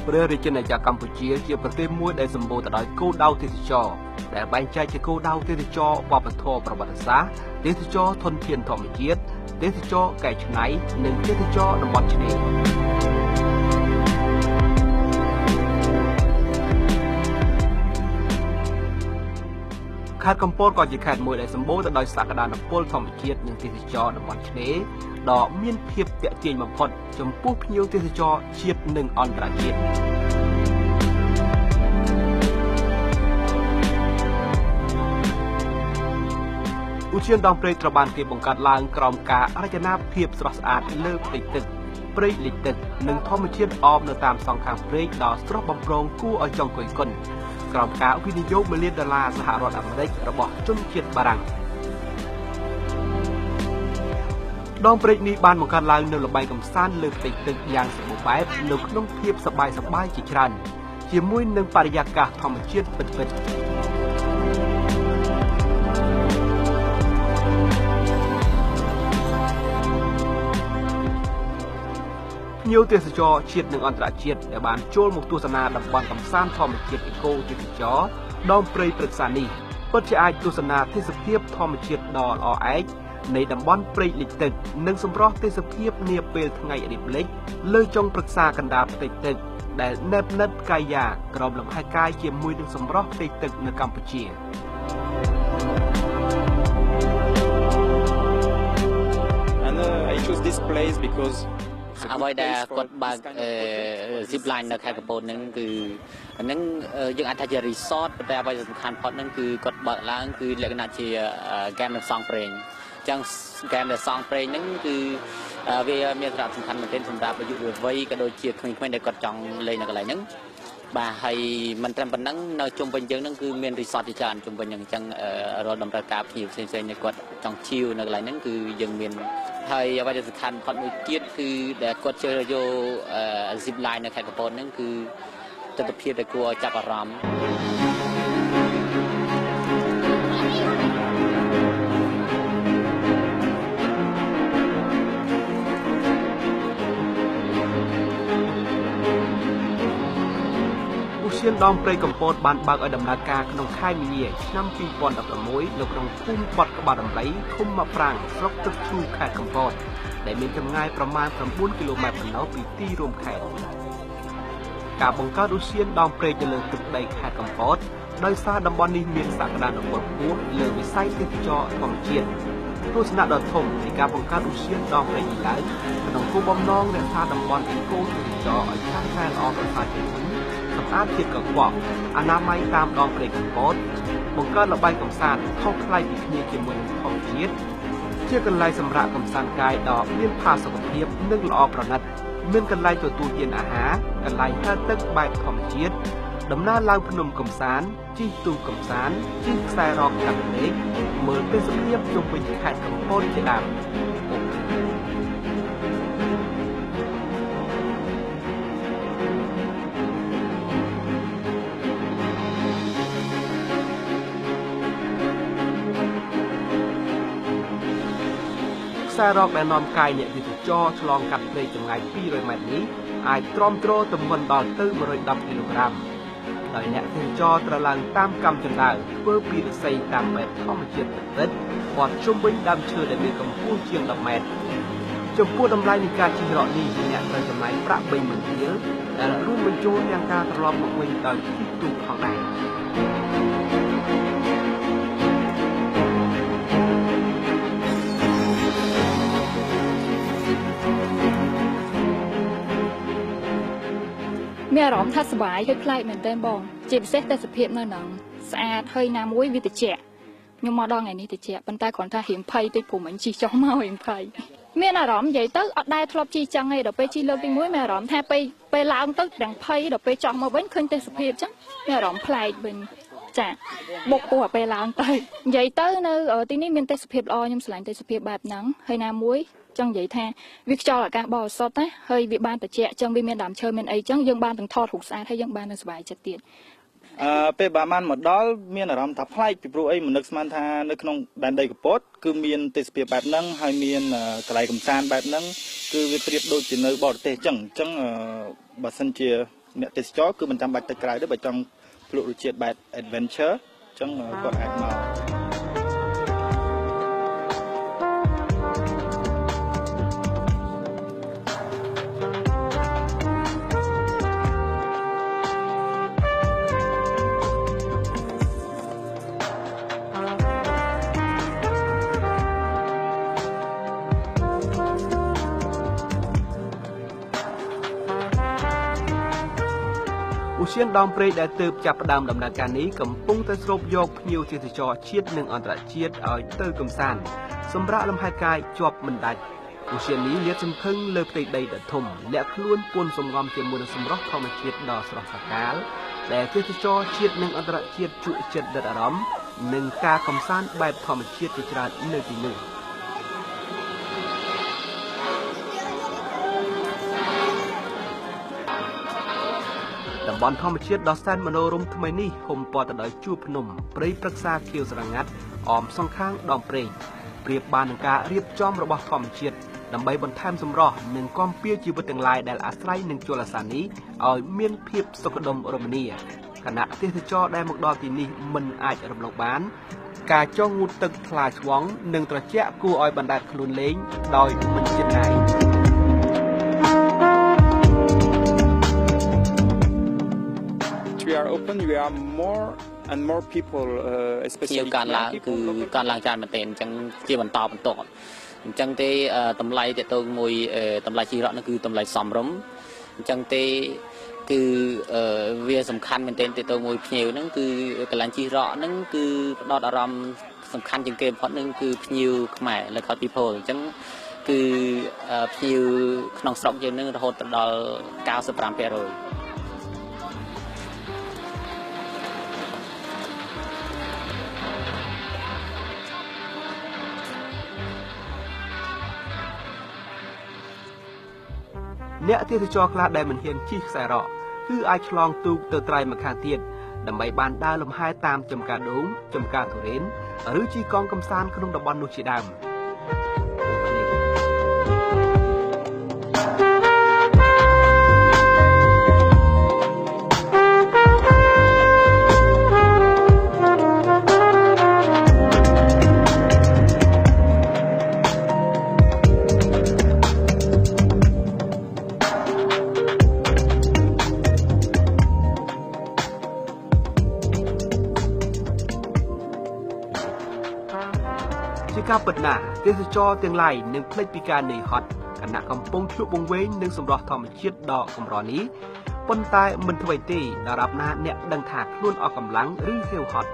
ព្រះរាជាណាចក្រកម្ពុជាជាប្រទេសមួយដែលសម្បូរទៅដោយគោលដៅទេសចរដែលបែងចែកជាគោលដៅទេសចរវប្បធម៌ប្រវត្តិសាស្ត្រទេសចរធនធានធម្មជាតិទេសចរកែច្នៃនិងទេសចរតំបន់ឆ្នេរខេត្តកំពតក៏ជាខេត្តមួយដែលសម្បូរទៅដោយសក្តានុពលធម្មជាតិនិងទេសចរតំបន់ឆ្នេរដ៏មានភាពទាក់ទាញបំផុតចំពោះភ្ញៀវទេសចរជាតិនិងអន្តរជាតិឧទ្យានដងព្រែកត្រូវបានគេបង្កើតឡើងក្រោមការរចនាភាពស្រស់ស្អាតលើផ្ទៃទឹកព្រែកលិចទឹកនិងធម្មជាតិអមនៅតាមសងខាងព្រែកដ៏ស្រស់បំព្រងគួរឲ្យចង់គយគន់ក្រោមការវិនិយោគ1លានដុល្លារសហរដ្ឋអាមេរិករបស់ជនជាតិបារាំងដងព្រែកនេះបានបង្កើតឡើងនៅល្បែងកម្សាន្តលើផ្ទៃទឹកយ៉ាងសម្បូរបែបនៅក្នុងភាពសប្បាយៗជាច្រើនជាមួយនឹងបរិយាកាសធម្មជាតិពិតៗភ្ញៀវទេសចរជាតិនិងអន្តរជាតិដែលបានចូលមកទស្សនាតំបន់កម្សាន្តធម្មជាតិអេកូទេសចរដងព្រៃព្រឹក្សានេះពិតជាអាចទស្សនាទេសភាពធម្មជាតិដ៏ល្អឯកនៃតំបន់ព្រែកលិចទឹកនិងសម្រស់ទេសភាពនាពេលថ្ងៃរៀបលិចលើចុងព្រឹក្សាកណ្ដាលផ្ទៃទឹកដែលណែបនិតកាយាក្រោមលំហែកាយជាមួយនឹងសម្រស់ផ្ទៃទឹកនៅកម្ពុជា And I choose this place because អ្វីដែលគាត់បើក zip line នៅខេត្តកំពតហ្នឹងគឺហ្នឹងយើងអាចថាជា resort ប៉ុន្តែអ្វីសំខាន់ផុតហ្នឹងគឺគាត់បើកឡើងគឺលក្ខណៈជាហ្គេមសងព្រេងចឹងហ្គេមដែលសងព្រេងហ្នឹងគឺវាមានសារៈសំខាន់មែនទែនសម្រាប់យុវវ័យក៏ដូចជាក្មេងៗដែលគាត់ចង់លេងនៅកន្លែងហ្នឹងបាទហើយមិនត្រឹមប៉ុណ្ណឹងនៅជុំវិញយើងហ្នឹងគឺមាន resort ជាច្រើនជុំវិញហ្នឹងអញ្ចឹងរាល់តម្រូវការភ្ញៀវផ្សេងៗដែលគាត់ចង់ឈៀវនៅកន្លែងហ្នឹងគឺយើងមានហើយអ្វីដែលសំខាន់បំផុតមួយទៀតគឺដែលគាត់ជ្រើសយក zip line នៅខេត្តកំពតហ្នឹងគឺទិដ្ឋភាពដែលគួរឲ្យចាប់អារម្មណ៍ឧទ្យានដងព្រៃកំពតបានបើកឲ្យដំណើរការក្នុងខែមីនាឆ្នាំ2016នៅក្នុងភូមិបត់ក្បាលដំរីឃុំមាប្រាំងស្រុកទឹកឈូខេត្តកំពតដែលមានចម្ងាយប្រមាណ9គីឡូម៉ែត្រប៉ុណ្ណោះពីទីរួមខេត្តការបង្កើតឧទ្យានដងព្រែកនៅលើទឹកដីខេត្តកំពតដោយសារតំបន់នេះមានសក្តានុពលខ្ពស់លើវិស័យទេសចរធម្មជាតិទស្សនៈដ៏ធំនៃការបង្កើតឧទ្យានដងព្រែកនេះឡើងក្នុងគោលបំណងរក្សាតំបន់អេកូទេសចរឲ្យកាន់តែល្អប្រសើរជាងមុនសម្អាតជាតិកខ្វក់អនាម័យតាមដងព្រែកកំពតបង្កើតល្បែងកម្សាន្តខុសប្លែកពីគ្នាជាមួយនឹងធម្មជាតិជាកន្លែងសម្រាប់កម្សាន្តកាយដ៏មានផាសុកភាពនិងល្អប្រណិតមានកន្លែងទទួលទានអាហារកន្លែងហែលទឹកបែបធម្មជាតិដំណើរឡើងភ្នំកម្សាន្តជិះទូកកម្សាន្តជិះខ្សែរ៉កកាត់មេឃមើលទេសភាពជុំវិញខេត្តកំពតជាដើមខ្សែរ៉កដែលនាំកាយអ្នកទេសចរឆ្លងកាត់ព្រែកចម្ងាយ200ម៉ែត្រនេះអាចទ្រាំទ្រទម្ងន់ដល់ទៅ110គីឡូក្រាមដោយអ្នកទេសចរត្រូវឡើងតាមកម្មជណ្ដើរធ្វើពីឫស្សីតាមបែបធម្មជាតិពិតៗព័ទ្ធជុំវិញដើមឈើដែលមានកម្ពស់ជាង10ម៉ែត្រចំពោះតម្លៃនៃការជិះរ៉កនេះអ្នកត្រូវចំណាយប្រាក់30000រៀលដែលរួមបញ្ចូលទាំងការត្រឡប់មកវិញដោយជិះទូកផងដែរមានអារម្មណ៍ថាសប្បាយហើយប្លែកមែនទែនបងជាពិសេសទេសភាពនៅហ្នឹងស្អាតហើយណាមួយវាត្រជាក់ខ្ញុំមកដល់ថ្ងៃនេះត្រជាក់ប៉ុន្តែគ្រាន់ថារៀងភ័យតិចព្រោះមិញជិះចុះមករៀងភ័យមានអារម្មណ៍និយាយទៅអត់ដែលធ្លាប់ជិះចឹងឯងដល់ពេលជិះលើកទី1មានអារម្មណ៍ថាពេលឡើងទៅទាំងភ័យដល់ពេលចុះមកវិញឃើញទេសភាពចឹងមានអារម្មណ៍ប្លែកវិញចាបុកពោះអាពេលឡើងទៅនិយាយទៅនៅទីនេះមានទេសភាពល្អខ្ញុំស្រឡាញ់ទេសភាពបែបហ្នឹងហើយណាមួយចង់និយាយថាវាខ្យល់អាកាសបរិសុទ្ធណាហើយវាបានត្រជាក់ចឹងវាមានដើមឈើមានអីចឹងយើងបានទាំងថតរូបស្អាតហើយយើងបាននឹងសប្បាយចិត្តទៀតពេលបានមកដល់មានអារម្មណ៍ថាប្លែកពីព្រោះអីមិននឹកស្មានថានៅក្នុងដែនដីកំពតគឺមានទេសភាពបែបហ្នឹងហើយមានកន្លែងកម្សាន្តបែបហ្នឹងគឺវាប្រៀបដូចជានៅបរទេសចឹងអញ្ចឹងបើសិនជា អ្នកទេសចរគឺមិនចាំបាច់ទៅក្រៅទេបើចង់ភ្លក់រសជាតិបែប adventure អញ្ចឹងគាត់អាចមកឧទ្យានដងព្រែកដែលទើបចាប់ផ្ដើមដំណើរការនេះកំពុងតែស្រូបយកភ្ញៀវទេសចរជាតិនិងអន្តរជាតិឲ្យទៅកម្សាន្តសម្រាប់លំហែកាយជាប់មិនដាច់ឧទ្យាននេះលាតសន្ធឹងលើផ្ទៃដីដ៏ធំលាក់ខ្លួនពួនសំងំជាមួយនឹងសម្រស់ធម្មជាតិដ៏ស្រស់ត្រកាលដែលទេសចរជាតិនិងអន្តរជាតិជក់ចិត្តដិតអារម្មណ៍និងការកម្សាន្តបែបធម្មជាតិជាច្រើននៅទីនោះតំបន់ធម្មជាតិដ៏សែនមនោរម្យថ្មីនេះហុំព័ទ្ធទៅដោយជួរភ្នំព្រៃព្រឹក្សាខៀវស្រងាត់អមសងខាងដងព្រែកប្រៀបបាននឹងការរៀបចំរបស់ធម្មជាតិដើម្បីបន្ថែមសម្រស់និងគាំពារជីវិតទាំងឡាយដែលអាស្រ័យនឹងជលសានេះឲ្យមានភាពសុខដុមរមនាខណៈទេសចរដែលមកដល់ទីនេះមិនអាចរំលងបានការចុះងូតទឹកថ្លាឆ្វង់និងត្រជាក់គួរឲ្យបណ្ដែតខ្លួនលេងដោយមិនជិតណាយ We are open, we are more and more people, especially ការឡើងគឺការឡើងច្រើនមែនទែនអញ្ចឹងជាបន្តបន្ទាប់អញ្ចឹងទេតម្លៃតទៅមួយតម្លៃជីរកនោះគឺតម្លៃសមរម្យអញ្ចឹងទេគឺវាសំខាន់មែនទែនទៅមួយភ្ញៀវហ្នឹងគឺកន្លែងជីរកហ្នឹងគឺផ្ដោតអារម្មណ៍សំខាន់ជាងគេបំផុតហ្នឹងគឺភ្ញៀវខ្មែរ local people អញ្ចឹងគឺភ្ញៀវក្នុងស្រុកយើងហ្នឹងរហូតដល់ 95% អ្នកទេសចរខ្លះដែលមិនហ៊ានជិះខ្សែរ៉កគឺអាចឆ្លងទូកទៅត្រៃម្ខាងទៀតដើម្បីបានដើរលំហែតាមចំការដូងចំការទុរេនឬជិះកង់កម្សាន្តក្នុងតំបន់នោះជាដើមជាការពិតណាស់ទេសចរទាំងឡាយនឹងភ្លេចពីការនឿយហត់ខណៈកំពុងភ្លក់វង្វេងនឹងសម្រស់ធម្មជាតិដ៏កម្រនេះប៉ុន្តែមិនថ្មីទេដរាបណាអ្នកដឹងថាខ្លួនអស់កម្លាំងឬហេវហត់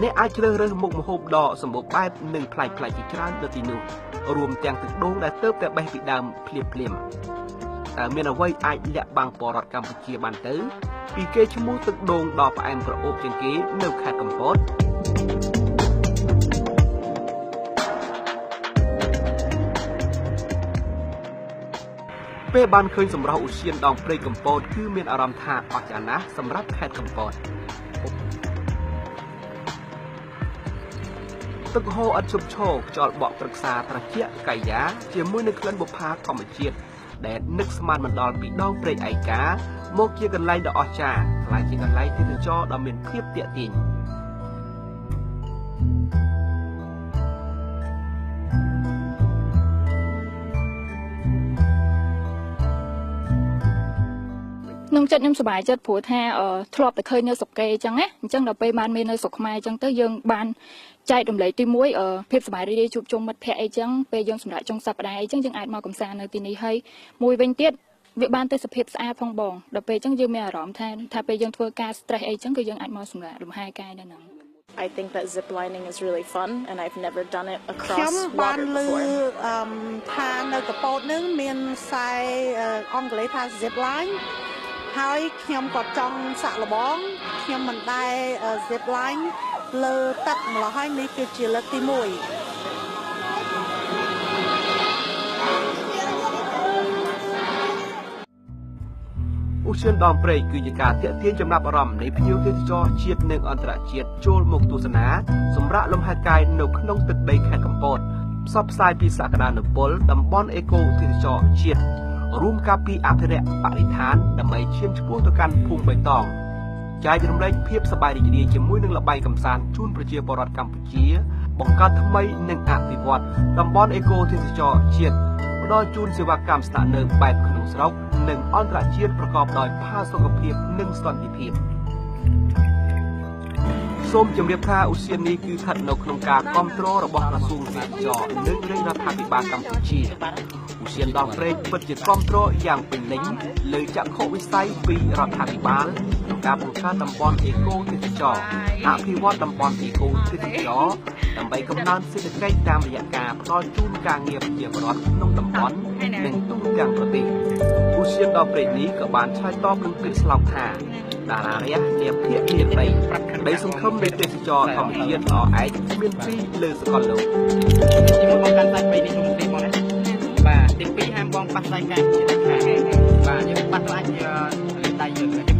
អ្នកអាចជ្រើសរើសមុខម្ហូបដ៏សម្បូរបែបនិងប្លែកៗជាច្រើននៅទីនោះរួមទាំងទឹកដូងដែលទើបតែបេះពីដើមភ្លាមៗតើមានអ្វីអាចលាក់បាំងពលរដ្ឋកម្ពុជាបានទៅពីគេឈ្មោះទឹកដូងដ៏ផ្អែមក្រអូបជាងគេនៅខេត្តកំពតពេលបានឃើញសម្រស់ឧទ្យានដងព្រែកកំពតគឺមានអារម្មណ៍ថាអស្ចារ្យណាស់សម្រាប់ខេត្តកំពតទឹកហូរឥតឈប់ឈរខ្យល់បក់ព្រឹក្សាត្រជាក់កាយាជាមួយនឹងក្លិនបុប្ផាធម្មជាតិដែលនឹកស្មានមិនដល់ពីដងព្រែកឯកាមកជាកន្លែងដ៏អស្ចារ្យក្លាយជាកន្លែងទេសចរដ៏មានភាពទាក់ទាញ ក្នុងចិត្តខ្ញុំសប្បាយចិត្តព្រោះថាធ្លាប់តែឃើញនៅស្រុកគេអញ្ចឹងណាអញ្ចឹងដល់ពេលបានមាននៅស្រុកខ្មែរអញ្ចឹងទៅយើងបានចែករំលែកទី1ភាពសប្បាយរីករាយជួបជុំមិត្តភ័ក្តិអីចឹងពេលយើងសម្រាប់ចុងសប្តាហ៍អីចឹងយើងអាចមកកម្សាន្តនៅទីនេះហើយមួយវិញទៀតវាបានទេសភាពស្អាតផងបងដល់ពេលអញ្ចឹងយើងមានអារម្មណ៍ថាពេលយើងធ្វើការ stress អីចឹងគឺយើងអាចមកសម្រាប់លំហែកាយនៅហ្នឹង I think that zip lining is really fun and I've never done it across ខ្ញុំបាន water ឮ before. ថានៅកពតនឹងមានខ្សែអង់គ្លេសថា zip line ហើយខ្ញុំក៏ចង់សាក់លបងខ្ញុំមិនដែល zip line លើទឹកម្ល៉េះហើយនេះគឺជាលើកទី1ឧទ្យានដងព្រែកគឺជាការទាក់ទាញចំណាប់អារម្មណ៍នៃភ្ញៀវទេសចរជាតិនិងអន្តរជាតិចូលមកទស្សនាសម្រាប់លំហែកាយនៅក្នុងទឹកដីខេត្តកំពតផ្សព្វផ្សាយពីសក្តានុពលតំបន់អេកូទេសចរជាតិ រួមការពីអភិរក្សបរិស្ថានដើម្បីឈានឆ្ពោះទៅកាន់ភូមិបៃតងចែករំលែកភាពសប្បាយរីករាយជាមួយនឹងល្បែងកម្សាន្តជូនប្រជាពលរដ្ឋកម្ពុជាបង្កើតថ្មីនិងអភិវឌ្ឍតំបន់អេកូទេសចរជាតិផ្ដល់ជូនសេវាកម្មស្នាក់នៅបែបក្នុងស្រុកនិងអន្តរជាតិប្រកបដោយផាសុកភាពនិងសន្តិភាពសូមជម្រាបថាឧស្សាហនេះគឺស្ថិតនៅក្នុងការគ្រប់គ្រងរបស់ក្រសួងទេសចរណ៍និងរាជរដ្ឋាភិបាលកម្ពុជាឧស្សាហដល់ព្រែកពិតជាគ្រប់គ្រងយ៉ាងពេញលេញលើចក្ខុវិស័យពីរដ្ឋាភិបាលក្នុងការបង្កើតតំបន់អេកូទេសចរអភិវឌ្ឍតំបន់អេកូទេសចរដើម្បីកំណើនសេដ្ឋកិច្ចតាមរយៈការផ្ដល់ជូនការងារប្រជាពលរដ្ឋក្នុងតំបន់និងទូទាំងប្រទេសឧស្សាហដល់ព្រែកនេះក៏បានឆ្លើយតបនឹងពាក្យស្លោកថាតារារះនាភាគនិរតីក្តីសង្ឃឹមនៃទេសចរធម្មជាតិល្អឯកគ្មានពីរលើសកលលោក ជាមួយបងកាន់សាច់3នេះក្នុងទីបងណាបាទទី2ហាមបងប៉ះដៃកែជាដាច់ខាតបាទយើងប៉ះទៅអាចលេងដៃយើង